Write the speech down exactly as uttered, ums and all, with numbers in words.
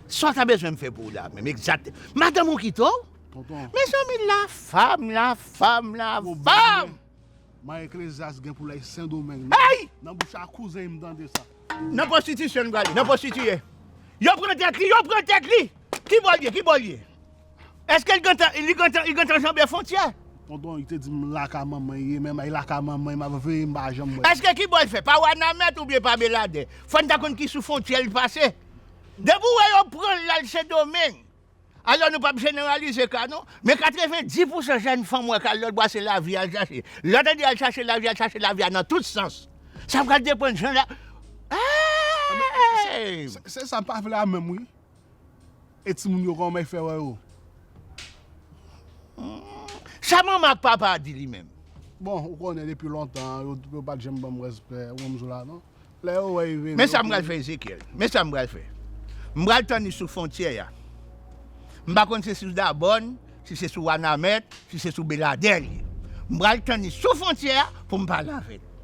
Sa w ta bezwen m fè pou w la menm, egzakte. Madanm ou kite w? Tonton, Mezanmi, la fam, la fam, la Pwoblèm. Fam! Mwen Eklezyas gen pou lè Sendomeng. Hey! Nan bouch a kouzen m tande sa. Nan pwostitisyon l prale, nan pwostitiye. Yo pran tèt li, yo pran tèt li! Ki bò l ye, ki bò l ye? Èske li gentan, li gentan, li gentan janbe fwontyè? Tonton, li te di m laka manman ye, men laka manman m ap veye m pa janm wè. Èske ki bò l fè? Pa Wanament oubyen pa Beladè? Fò n ta konn ki sou fwontyè l pase. Depi w wè yo pran l al Sendomeng, alò nou p ap jeneralize ka non, men katrevenndis pousan jèn fanm wè k al lòt bò a se lavi al chache. Lè w tande al chache lavi, al chache lavi a nan tout sans. Sa pral depann jan la. Hey! Se- Se sa m pa vle a menm wi. E timoun yo kòman y fè wè yo? Sa manman ak papa a di li menm? Bon, ou konnen depi lontan, yo, yo pa t janm ban m respè, ou menm jou la non. Lè yo wè rive. Men sa m pral fè Ezekyèl. Men sa m pral fè. M pral tann li sou fwontyè a. M pa konn se sou Dabòn, si se sou Wanament, si se sou Beladè li ye. M pral tann li sou fwontyè a pou m pale avè l.